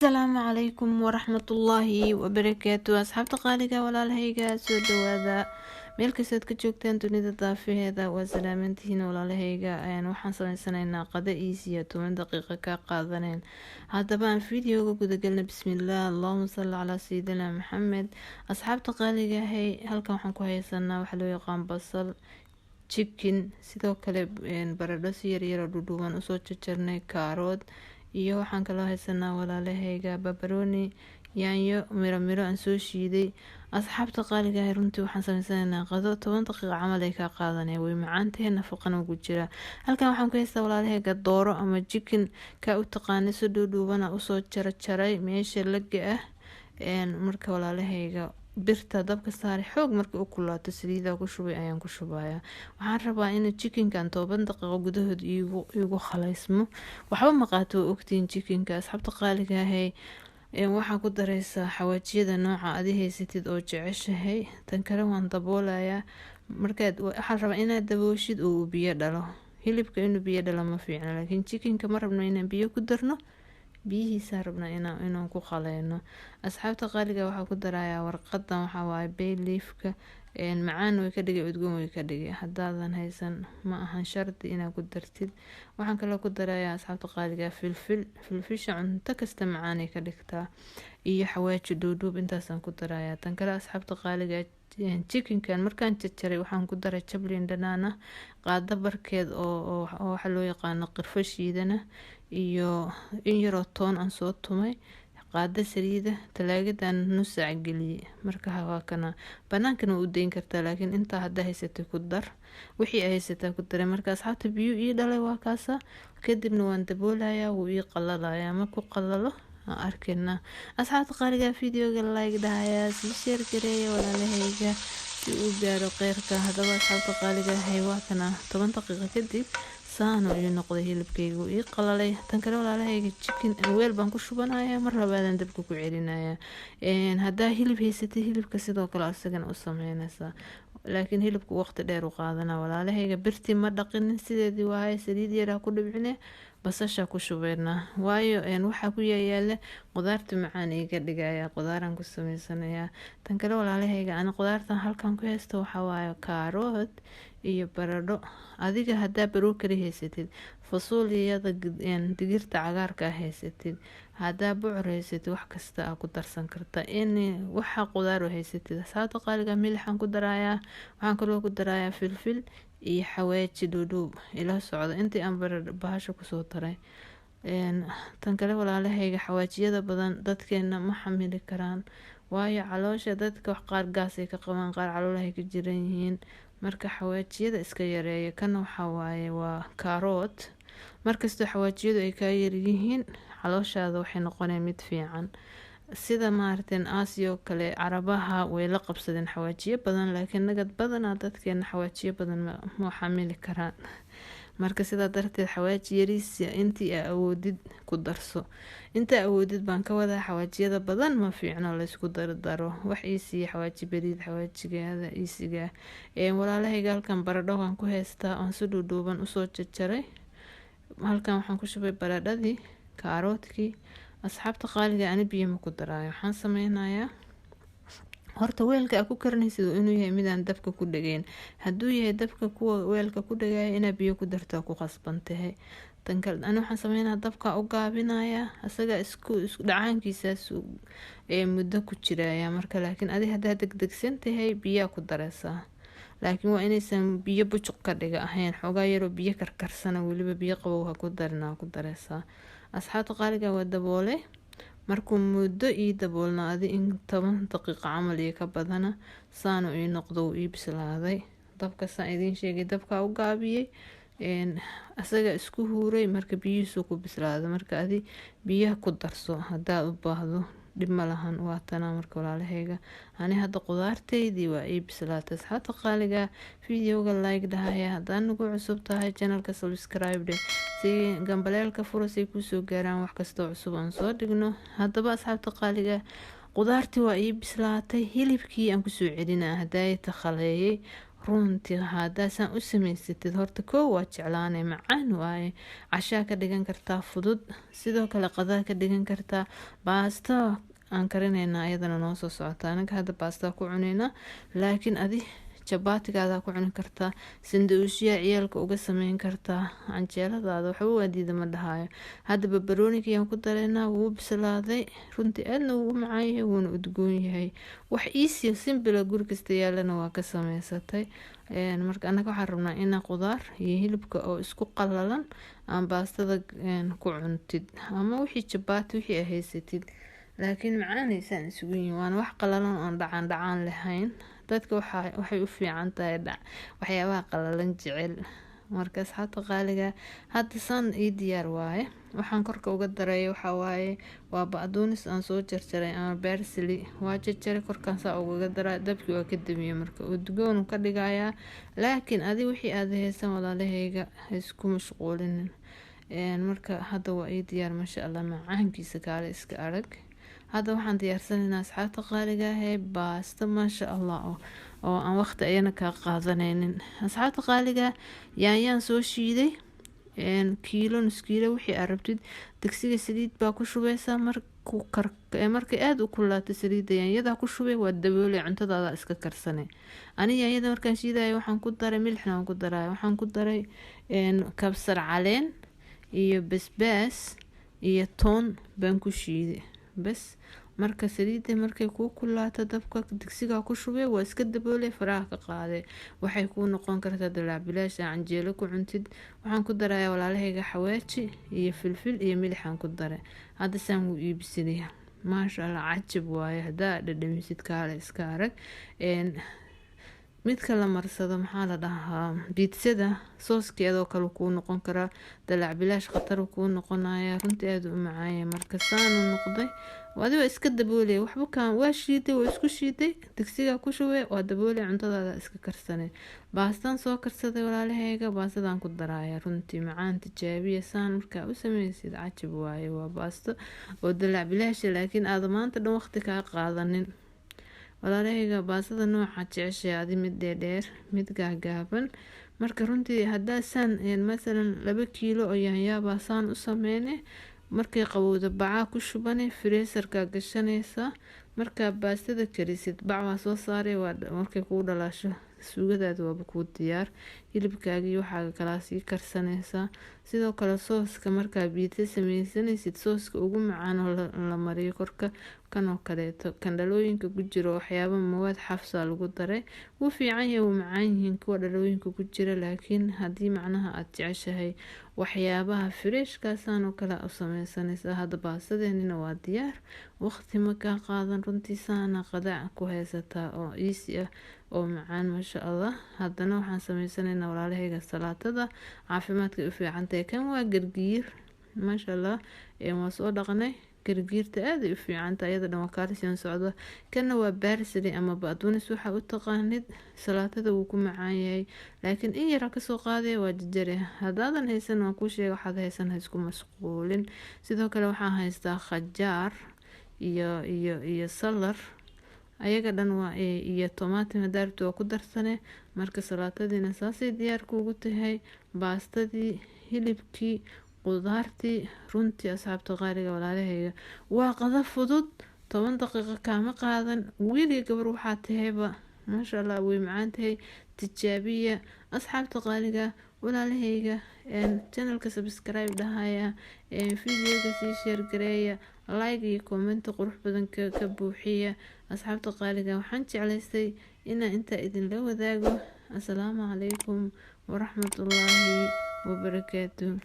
Asalaamu calaykum waraxmatullaahi wabarakaatu. Asxaabta qaaliga, walaalahayga, soo dhawaada meel kastaad ka joogtaan dunida daafaheeda. Waa salaamantihiin, walaalahayga. Waxaan sameysanaynaa qada iisiya 10 daqiiqo ka qaadaneen. Haddaba aan videoga gudagalna. Bismillaah, allahuma salli calaa sayidina Maxamed. Asxaabta qaaligahay, halkan waxaan ku haysanaa waxa loo yaqaan basal, chicken, sidoo kale baradho si yaryaro dhudhuuban usoo jarjarnay, kaarood, iyo waxaan kaloo haysanaa, walaalahayga, babaroni, yaanyo miro miro aan soo shiiday. Asxaabta qaaligahay, runtii waxaan sameysanaynaa qado 10 daqiiqa camal ay kaa qaadanaya. Way macaantahay, nafaqana ugu jira. Halkan waxaan ku haystaa, walaalahayga, dooro ama chicken kaa u taqaanay, si dhuudhuubana usoo jarjaray meesha laga ah. Marka, walaalahayga, birta dabka saaray, xoog markii u kulaato saliida ku shubay ayaan ku shubayaa. Waxaan rabaa in chickenkan 10 daqiiqo gudahood iigu khalaysmo. Waxba ma qaato, waa ogtihiin chickenka. Asxaabta qaaligahay, waxaa ku dareysaa xawaajiyada nooca adi haysatid oo jeceshahay. Tan kale waan daboolayaa. Markaad waxaan rabaa inaad dabooshid oo uu biyo dhalo. Hilibka inuu biyo dhalo ma fiicna, laakiin chickenka ma rabno inaan biyo ku darno, biyihiisaan rabnaa inaan ku qaleyno. Asxaabta qaaliga, waxaa ku darayaa warqadan, waxaa waaye bay leafka. Macaan way ka dhigay, udgoon way ka dhigay. Haddaadan haysan, ma ahan shardi inaad ku dartid. Waxaan kaloo ku darayaa, asxaabta qaaliga, filfil. Filfisha cunto kasta macaanay ka dhigtaa, iyo xawaaji dhuudhuub. Intaasaan ku darayaa. Tan kale, asxaabta qaaliga, chickenkan markaan jarjaray waxaan ku daray jablin dhanaan ah, qaado barkeed oo waxa loo yaqaano qirfo shiidana, iyo in yaroo toon aan soo tumay, qaado saliida. Talaagadan nus saac geliyey. Marka waa kana, banaankana waa u dayn kartaa, laakiin intaa haddaa haysatay ku dar, wixii ay haysataa ku daray. Marka, asxaabta, biyo ii dhalay waa kaasa. Kadibna waan daboolayaa, wuu ii qalalayaa. Markuu qalalo aan arkayna. Asxaabta qaaliga, videoga like dhahayaa, sii share gareeya, walaalahayga, si uu gaaro qeyrka. Haddaba, asxaabta qaaliga ahay, waa kana, 10 daqiiqo kadib saano ii noqday hilibkaygu, ii qalalay. Tan kale, walaalahayga, chicken weel baan ku shubanayaa, mar labaadaan dabka ku celinayaa. Haddaa hilib haysatay, hilibka sidoo kale asagana u sameynaysaa, laakiin hilibku waqti dheer u qaadana. Walaalahayga, birtii ma dhaqinin, sideedii waaye. Saliid yaraa ku dhibcine, basasha ku shubeynaa, waayo waxaa ku yayaala qudaarta macaan iiga dhigaya. Qudaaraan ku sameysanayaa. Tan kale, walaalahayga, ani qudaartan halkan ku haysto waxaa waaye kaarood iyo baradho. Adiga haddaa broccoli haysatid, fasuuliyada digirta cagaarka haysatid, haddaa bucur haysatid, wax kasta aa ku darsan karta, in waxa qudaar haysatid. Asxaabta qaaliga, milixaan ku darayaa. Waxaan kaloo ku darayaa filfil iyo xawaaji dhuudhuub. Ila socda intii aan baradho bahasha kusoo daray. Tan kale, walaalahayga, xawaajiyada badan dadkeena ma xamili karaan, waayo caloosha dadka wax qaar gaasay ka qabaan, qaar caloolahay ka jiran yihiin. Marka xawaajiyada iska yareeya. Kana waxaa waaye waa kaarood. Markastoo xawaajiyadu ay kaa yaryihiin, calooshaada waxay noqoneen mid fiican. Sida maaragteen Aasiya oo kale, Carabaha way la qabsadeen xawaajiyo badan, laakiin nagad badanaa dadkeena xawaajiyo badan ma xamili karaan. Marka sidaa darteed xawaaji yariis intii aa awoodid ku darso. Inta awoodid baan ka wadaa, xawaajiyada badan ma fiicno laysku dardaro. Wax iisiiya xawaaji bariid, xawaajigaada iisiga. Walaalahayga, halkan baradho waan ku haystaa oon si dhuudhuuban usoo jarjaray. Halkan waxaan ku shubay baradhadii, kaaroodkii. Asxaabta qaaliga, ani biyo ma ku daraayo. Waxaan sameynayaa, horta weelka aa ku karinaysid waa inuu yahay midaan dabka ku dhageyn. Hadduu yahay dabka kuwa weelka ku dhagaya, inaa biyo ku darto ku qasban tahay. Tan kale, ani waxaan sameynaya dabka u gaabinayaa, asaga isku dhacaankiisaas ee muddo ku jiraya. Marka laakiin adi haddaa degdegsan tahay, biyaa ku dareysaa, laakiin waa inaysan biyo bujuq ka dhiga ahayn, xoogaa yaroo biyo karkarsana, weliba biyo qabow ha ku darina, ku dareysaa. Asxaabta qaaliga, waa daboolay. Markuu muddo ii daboolna, adi in 10 daqiiqo camal iyo ka badana, saanu ii noqdo, uu ii bislaaday. Dabka saan idiin sheegay, dabka u gaabiyey, asaga isku huuray, marka biyihiisu ku bislaaday. Marka adi biyaha ku darso haddaad u baahdo, dhib ma lahan. Waa tanaa. Marka, walaalahayga, ani hadda qudaarteydii waa ii bislaatay. Asxaabta qaaliga, videoga like dhahaya. Haddaa nagu cusub tahay channelka, subscribe dheh, si gambaleelka fura, say kusoo gaaraan wax kastoo cusub aan soo dhigno. Haddaba, asxaabta qaaliga, qudaartii waa ii bislaatay. Hilibkii aan kusoo celinaa hadaayata khaleeyay. Runtii haddaasaan u samaysatid, horta koo waa jeclaanay, macaan waaye. Cashaa ka dhigan kartaa fudud, sidoo kale qadaa ka dhigan kartaa. Baasta aan karinaynaa iyadana noo soo socota. Anaga hadda baastaa ku cunaynaa, laakiin adi jabaatigaada ku cuni kartaa, sanduushiya ciyaalka uga sameyn kartaa, canjeeladaada waxba waa diida ma dhahayo. Hadda barbarooniga ayaan ku dareynaa. Wuu bislaaday runtii, aadna wuu u macaan yahay, wuuna udgoon yahay. Wax easy simple guri kasta yaalana waa ka sameysatay. Marka annaga waxaan rabnaa inaa qudaar iyo hilibka oo isku qalalan aan baastada ku cuntid, ama wixii jabaati wixii aad haysatid, laakiin macaanaysaan isugu yihiin. Waana wax qalalan oon dhacaan dhacaan lahayn. Dadka waxay u fiican tahay waxyaabaha qalalan jecel. Marka asxaabta qaaliga, hadda saan ii diyaar waaye. Waxaan korka uga daray waxaa waaye waa bacduunis aan soo jarjaray ama parsley waa jarjaray, korkaan saa ugaga daraa. Dabkii waa ka damiyey, marka udgoon ka dhigayaa. Laakiin adi wixii aad haysan, walaalahayga, ha isku mashquulinin. Marka hadda waa ii diyaar, maasha Allah, macaankiisa kaale iska arag. Hadda waxaan diyaarsanaynaa, asxaabta qaaliga ahee, baasto maasha Allah oo aan waqti ayana kaa qaadanaynin. Asxaabta qaaliga, yaanyaan soo shiiday, kiilo, nus kiilo, wixii aad rabtid. Digsiga saliid baa ku shubeysaa. Markuu kar, markay aada u kululaato saliidda, yaanyadaa ku shubay, waa daboolay, cuntadaada iska karsane. Ani yaanyada markaan shiidayo waxaan ku daray milixna, waan ku daray, waxaan ku daray kabsar caleen iyo basbaas iyo toon baan ku shiiday bas. Marka saliidda markay kuu kululaato, dabka digsigaa ku shubay, waa iska daboolay, faraha ka qaaday. Waxay kuu noqon kartaa dalaac bilaash aa canjeelo ku cuntid. Waxaan ku darayaa, walaalahayga, xawaaji iyo filfil iyo milixaan ku daray. Hadda saan wuu iibsanaya, maasha Allah, cajab waaye. Haddaa dhadhamisid, kaale iska arag. Midka la marsado, maxaa la dhahaa, biidsada sooskeedoo kale kuu noqon karaa. Dalac bilaash khatar kuu noqonaya, runtii aada u macaanya. Marka saanu noqday, adigo iska daboolaya, waxba kaan waa shiiday, waa isku shiiday, digsigaa ku shubay, waa daboolay, cuntadaada iska karsanay. Baastaan soo karsaday, walaalahayga, baastadaan ku daraya. Runtii macaan, tijaabiya. Saan markaa u sameysid, cajab waaye. Waa baasto oo dalac bilaasha, laakiin aada maanta dhan waqti kaa qaadanin. Walaalahayga, baastada nooca jeceshay adi, mid dheerdheer, mid gaagaaban. Marka runtii haddaa saan masalan 2 kiilo oo yaanyaabaa saan u sameyne, markay qabowda bacaa ku shubane, freezerkaa gashanaysaa. Markaa baastada karisid, bac waa soo saaray, waa markay kuu dhalaasho suugadaada waaba kuu diyaar. Hilibkaagii waxaaga kalaa sii karsanaysaa. Sidoo kale sooska markaa biitsa sameysanaysid, sooska ugu macaan oo la mariyo korka kan oo kaleeto, kan dhalooyinka ku jiro, waxyaaba mawaad xafsa lagu daray. Wuu fiican yahay, wuu macaan yihiin kuwa dhalooyinka ku jira, laakiin haddii macnaha aada jeceshahay waxyaabaha freshkaasaan oo kale u sameysanaysaa. Hadda baastadeenina waa diyaar, waqti ma kaa qaadan. Runtii saana qadaac ku haysataa oo easy ah oo macaan, maasha Allah. Haddana waxaan sameysanaynaa, walaalahayga, salaatada caafimaadkay u fiican tahay. Kan waa gargiir, maasha Allah, waa soo dhaqnay. Gargiirta aaday u fiicantahay, iyada dhan waa calcium socda. Kana waa parsley ama ba'duunis, waxa u taqaanid. Salaatada wuu ku macaan yahay, laakiin in yara kasoo qaaday, waa jajare. Haddaadan haysan, waan kuu sheega, waxaad haysan ha isku mashquulin. Sidoo kale waxaan haystaa khajaar iyo salar, ayaga dhan waa iyo tomato, hadaartu waa ku darsane. Marka salaatadiina saasay diyaar kuugu tahay, baastadii, hilibkii, qudaartii. Runtii asxaabta qaaliga, walaalahayga, waa qada fudud, 10 daqiiqo kaama qaadan. Wiiliga gabar waxaa tahayba, maasha Allah, way macaan tahay. Tijaabiya, asxaabta qaaliga, walaalahayga. Channelka subscribe dhahaya, videoga sii share gareeya, like iyo comment qurux badan ka buuxiya. Asxaabta qaaliga, waxaan jeclaystay inaan intaa idinla wadaago. Asalaamu calaykum waraxmatullaahi wabarakaatu.